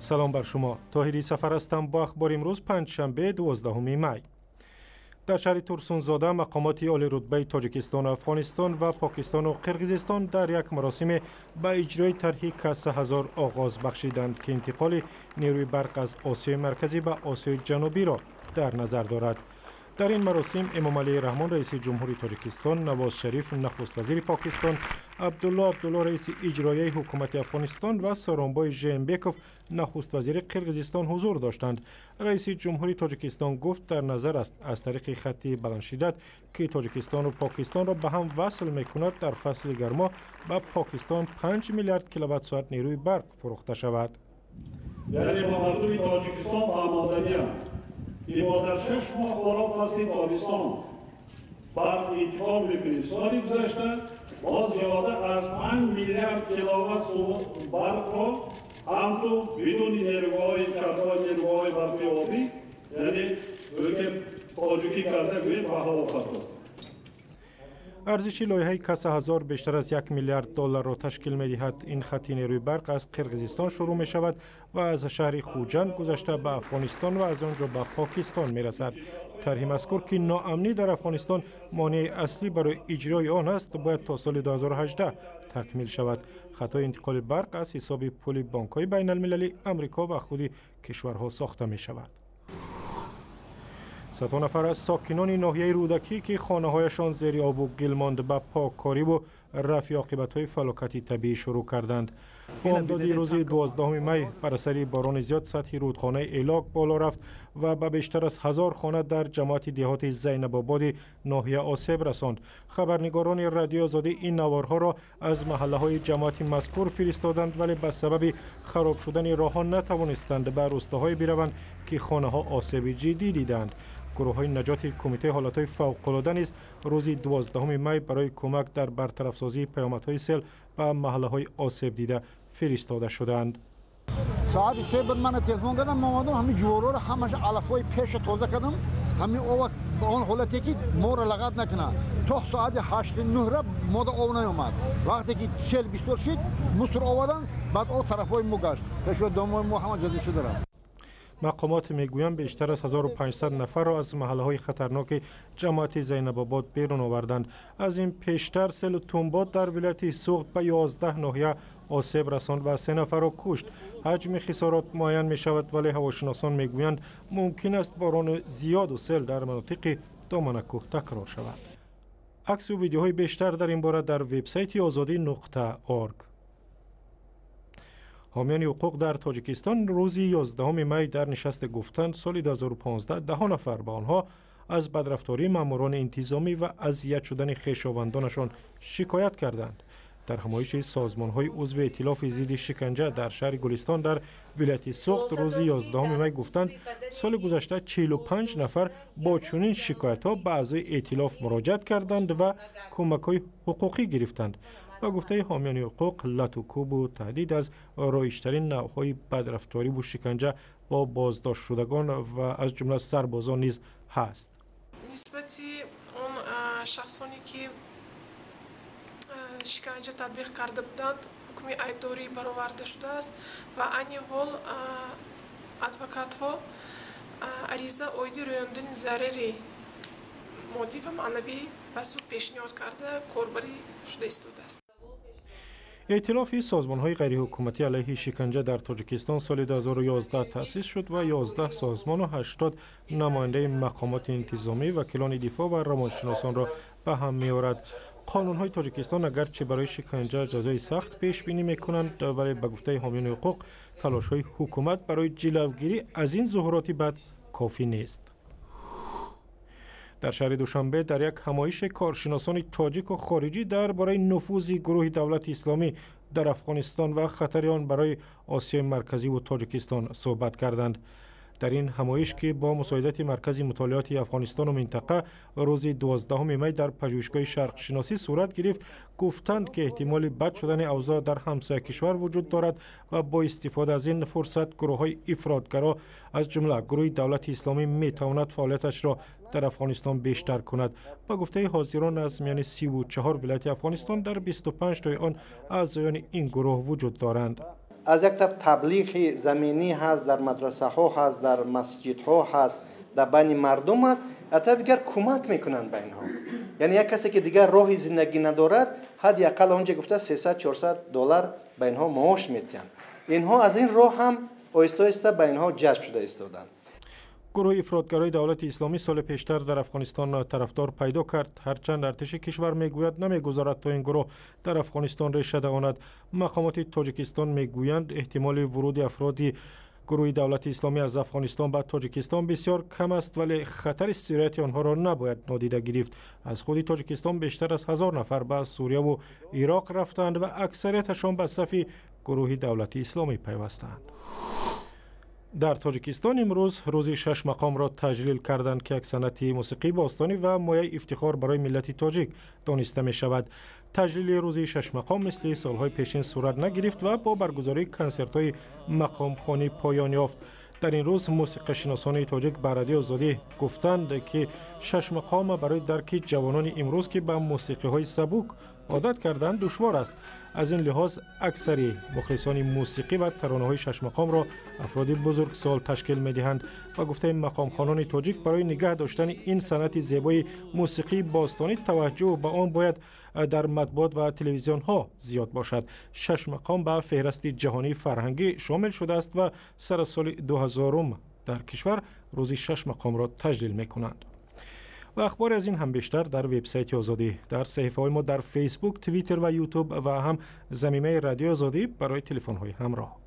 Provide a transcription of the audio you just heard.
Салом бар шумо. Тоҳири Сафар ҳастам бо ахбори имрӯз, панҷшанбе, 12 май. Дар шаҳри Турсунзода мақомоти олирутбаи Тоҷикистону Афғонистон ва Покистону Қирғизистон дар як маросиме ба иҷрои тарҳи Каса 1000 оғоз бахшиданд, ки интиқоли нерӯи барқ аз Осиёи Марказӣ ба Осиёи Ҷанубиро дар назар дорад. Дар ин маросим Эмомалӣ Раҳмон, раиси ҷумҳури Тоҷикистон, Навоз Шариф, нахуствазири Покистон, Абдулло Абдулло, раиси иҷроияи ҳукумати Афғонистон ва Сооронбой Жээнбеков, нахуствазири Қирғизистон ҳузур доштанд. Раиси ҷумҳури Тоҷикистон гуфт, дар назар аст аз тариқи хатти баландшиддат, ки Тоҷикистону Покистонро ба ҳам васл мекунад, дар фасли гармо ба Покистон 5 миллиард киловатт-соат нерӯи барқ фурӯхта шавад. Яъне ба мардуми Тоҷикистон фаҳмоданиям, ки мо дар 6 моҳ ҳоло фасли тобистон барқ интиқол мекунем. Соли гузашта мо зиёда аз 5 миллиард киловатт барқро ҳамту бидуни нерӯгоҳҳои чархҳои нерӯгоҳҳои барқи обӣ, яъне тоҷикӣ карда гӯем, ба ҳаво партофт. Арзиши лоиҳаи Каса 1000 бештар аз 1 миллиард долларро ташкил медиҳад. Ин хатти нерӯи барқ аз Қирғизистон шурӯъ мешавад ва аз шаҳри Хуҷанд гузашта ба Афғонистон ва аз он ҷо ба Покистон мерасад. Тарҳи мазкур, ки ноамнӣ дар Афғонистон монеаи аслӣ барои иҷрои он аст, бояд то соли 2018 такмил шавад. Хатҳои интиқоли барқ аз ҳисоби пули бонкҳои байналмилалӣ, Амрико ва худи кишварҳо сохта мешавад. Садҳо нафар аз сокинони ноҳияи Рӯдакӣ, ки хонаҳояшон зери обу гил монд, ба поккориву рафъи оқибатҳои фалокати табиӣ шурӯъ карданд. Бомдоди рӯзи 12 май бар асари борони зиёд сатҳи рӯдхонаи Элок боло рафт ва ба бештар аз 1000 хона дар ҷамоати деҳоти Зайнабободи ноҳия осеб расонд. Хабарнигорони Радиои Озодӣ ин наворҳоро аз маҳаллаҳои ҷамоати мазкур фиристоданд, вале ба сабаби хароб шудани роҳҳо натавонистанд ба рӯстаҳое бираванд, ки хонаҳо осеби ҷиддӣ диданд. Гурӯҳҳои наҷоти Кумитаи ҳолатҳои фавқулода низ рӯзи 12 май барои кӯмак дар бартарафсозии паёмадҳои сел ба маҳаллаҳои осебдида фиристода шуданд. Соати 3 буд, мана телефон кардам, мо омадам, ҳамин ҷуворҳоро, ҳамаша алафҳои пеша тоза кардам, ҳамин ова ба он ҳолате ки моро лагад накунад. То соати ҳашти нӯҳра мода об наёмад. Вақте ки сел бисёр шид, мусор овардан, баъд об тарафҳои мо гашт, пешо домои мо ҳама ҷазӣ шуда рафт. Мақомот мегӯянд, бештар аз 1500 нафарро аз маҳаллаҳои хатарноки ҷамоати Зайнабобод берун оварданд. Аз ин пештар селу тумбод дар вилояти Суғд ба 11 ноҳия осеб расонд ва се нафарро кушт. Ҳаҷми хисорот муайян мешавад, вале ҳавошиносон мегӯянд, мумкин аст борони зиёду сел дар манотиқи доманакӯҳ такрор шавад. Аксу видеоҳои бештар дар ин бора дар вебсайти озодӣ.org. Ҳомиёни ҳуқуқ дар Тоҷикистон рӯзи 11 май дар нишасте гуфтанд, соли 2015 даҳо нафар ба онҳо аз бадрафтории маъмурони интизомӣ ва азият шудани хешовандонашон шикоят карданд. Дар ҳамоиши созмонҳои узви Эътилофи зидди шиканҷа дар шаҳри Гулистон дар вилояти Суғд рӯзи 11 май гуфтанд, соли гузашта 45 нафар бо чунин шикоятҳо ба аъзои эътилоф муроҷиат карданд ва кӯмакҳои ҳуқуқӣ гирифтанд. Ба гуфтаи ҳомиёни ҳуқуқ, лату кӯбу таҳдид аз роиҷтарин навъҳои бадрафториву шиканҷа бо боздоштшудагон ва аз ҷумла сарбозон низ ҳаст. Нисбати он шахсоне, ки шиканҷа татбиқ карда буданд, ҳукми айбдорӣ бароварда шудааст ва айни ҳол адвокатҳо ариза оиди рӯёндани зарари моддӣ ва маънавӣ ба суд пешниҳод карда, корбарӣ шуда истодааст. Эътилофи созмонҳои ғайриҳукуматӣ алайҳи шиканҷа дар Тоҷикистон соли 2011 таъсис шуд ва 11 созмону 80 намояндаи мақомоти интизомӣ, вакилони дифоъ ва равоншиносонро ба ҳам меорад. Қонунҳои Тоҷикистон агарчи барои шиканҷа ҷазои сахт пешбинӣ мекунанд, вале ба гуфтаи ҳомиёни ҳуқуқ, талошҳои ҳукумат барои ҷилавгирӣ аз ин зуҳуроти бад кофӣ нест. Дар шаҳри Душанбе дар як ҳамоиши коршиносони тоҷику хориҷӣ дар бораи нуфузи гурӯҳи Давлати Исломӣ дар Афғонистон ва хатари он барои Осиёи Марказиву Тоҷикистон суҳбат карданд. Дар ин ҳамоиш, ки бо мусоидати Маркази мутолиоти Афғонистону минтақа рӯзи 12 май дар Пажӯҳишгоҳи шарқшиносӣ сурат гирифт, гуфтанд, ки эҳтимоли бад шудани авзоъ дар ҳамсоя кишвар вуҷуд дорад ва бо истифода аз ин фурсат гурӯҳҳои ифротгаро, аз ҷумла гурӯҳи Давлати Исломӣ, метавонад фаъолияташро дар Афғонистон бештар кунад. Ба гуфтаи ҳозирон, аз миёни 34 вилояти Афғонистон дар 25 тои он аъзоёни ин гурӯҳ вуҷуд доранд. Аз як тараф таблиғи заминӣ ҳаст, дар мадрасаҳо ҳаст, дар масҷидҳо ҳаст, дар байни мардум аст, аз тарафи дигар кӯмак мекунанд ба инҳо. Яъне як касе ки дигар роҳи зиндагӣ надорад, ҳадди ақал онҷа гуфта 300-400 доллар ба инҳо маош метиҳанд. Инҳо аз ин роҳ ҳам оҳиста оҳиста ба инҳо ҷазб шуда истоданд. Гурӯҳи ифротгарои Давлати Исломӣ соли пештар дар Афғонистон тарафдор пайдо кард. Ҳарчанд артиши кишвар мегӯяд, намегузорад то ин гурӯҳ дар Афғонистон реша давонад. Мақомоти Тоҷикистон мегӯянд, эҳтимоли вуруди афроди гурӯҳи Давлати Исломӣ аз Афғонистон ба Тоҷикистон бисёр кам аст, вале хатари сирояти онҳоро набояд нодида гирифт. Аз худи Тоҷикистон бештар аз 1000 нафар ба Сурияву Ироқ рафтанд ва аксарияташон ба сафи гурӯҳи Давлати Исломӣ пайвастанд. Дар Тоҷикистон имрӯз рӯзи шаш мақомро таҷлил карданд, ки як санъати мусиқии бостонӣ ва мояи ифтихор барои миллати тоҷик дониста мешавад. Таҷлили рӯзи шашмақом мисли солҳои пешин сурат нагирифт ва бо баргузории консертҳои мақомхонӣ поён ёфт. Дар ин рӯз мусиқашиносони тоҷик ба Радиои Озодӣ гуфтанд, ки шашмақом барои дарки ҷавонони имрӯз, ки ба мусиқиҳои сабук одат карданд, душвор аст. Аз ин лиҳоз аксари мухлисони мусиқӣ ва таронаҳои шашмақомро афроди бузургсол ташкил медиҳанд. Ба гуфтаи мақомхонони тоҷик, барои нигаҳ доштани ин санъати зебои мусиқии бостонӣ таваҷҷӯҳ ба он бояд дар матбуот ва телевизионҳо зиёд бошад. Шашмақом ба феҳрасти ҷаҳонии фарҳангӣ шомил шудааст ва сар аз соли 2000 дар кишвар рӯзи шаш мақомро таҷлил мекунанд. Ва ахбори аз ин ҳам бештар дар вебсайти Озодӣ, дар саҳифаҳои мо дар Фейсбук, Твиттер ва Ютуб ва ҳам замимаи Радиои Озодӣ барои телефонҳои ҳамроҳ.